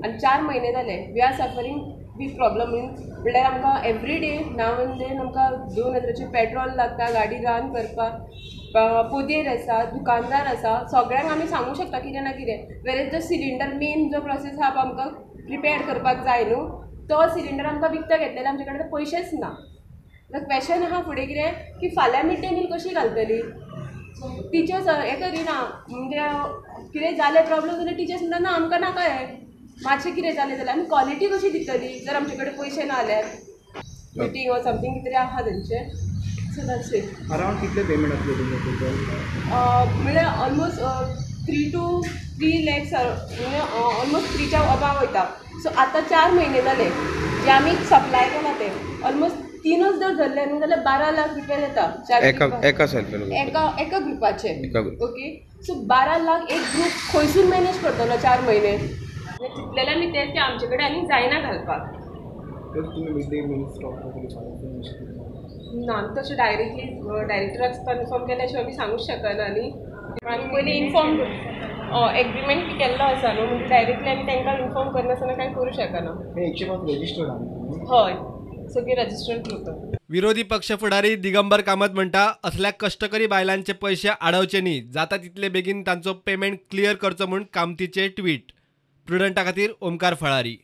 आनी 4 म्हयने जाले we are suffering big problem. Means म्हणल्यार आमकां every day now and then आमकां 2000 पेट्रोल लागता गाडी रन करपाक. पोदेर आसा, दुकानदार आसा, सगळ्यांक आमी सांगूंक शकता कितें ना कितें. वेरेज जो सिलिंडर मेन जो प्रोसेस आहा आमकां प्रिपेर करपाक जाय न्हू, तो सिलिंडर आमकां विकतो घेतलेले आमचे कडेन पयशेच ना. क्वेशन आहा फुडें कितें की फाल्यां मिड डे मील कशी घालतली टिचर्स हें करिना. म्हणजे कितें जालें प्रॉब्लम जाल्यार टिचर्स म्हणटा ना आमकां नाका हें, मातशें कितें जालें जाल्यार आमी क्वॉलिटी कशी दितली जर आमचे कडेन पयशे ना जाल्यार. मिटींग ऑर समथींग कितें तरी आहा तेंचें. So that's it. Around कितले पेमेंट आसले तुमकां? म्हणल्यार ऑलमोस्ट 3 to 3 lakhs, म्हणजे ऑलमोस्ट 3च्या अबाव वयता. सो आतां 4 म्हयने जाले जे आमी सप्लाय केला ते ऑलमोस्ट 3च जर धरले न्हू जाल्यार 12 लाख रुपया जाता एका एका ग्रुपाचे. ओके, सो 12 लाख एक ग्रूप खंयसून मॅनेज करतलो 4 म्हयने? चिंतलेलें आमी तें की आमचे कडेन आनी जायना घालपाक. ना तशें डायरेक्टली डायरेक्टराक कन्फर्म केल्या शिवाय आमी सांगूंक शकना न्ही. आमी पयलीं इन्फॉर्म एग्रीमेंट केल्लो आसा न्हू, म्हणजे डायरेक्टली आमी तांकां इन्फॉर्म करनासतना कांय करूं शकना. हय, सगळी रजिस्टर्ड ग्रुप. विरोधी पक्ष फुडारी दिगंबर कामत म्हणटा असल्या कश्टकरी बायलांचे पयशे आडवचे न्ही, जाता तितले बेगीन तांचो पेमेंट क्लियर करचो म्हूण कामतीचे ट्वीट. प्रुडंटा खातीर ओमकार फळारी.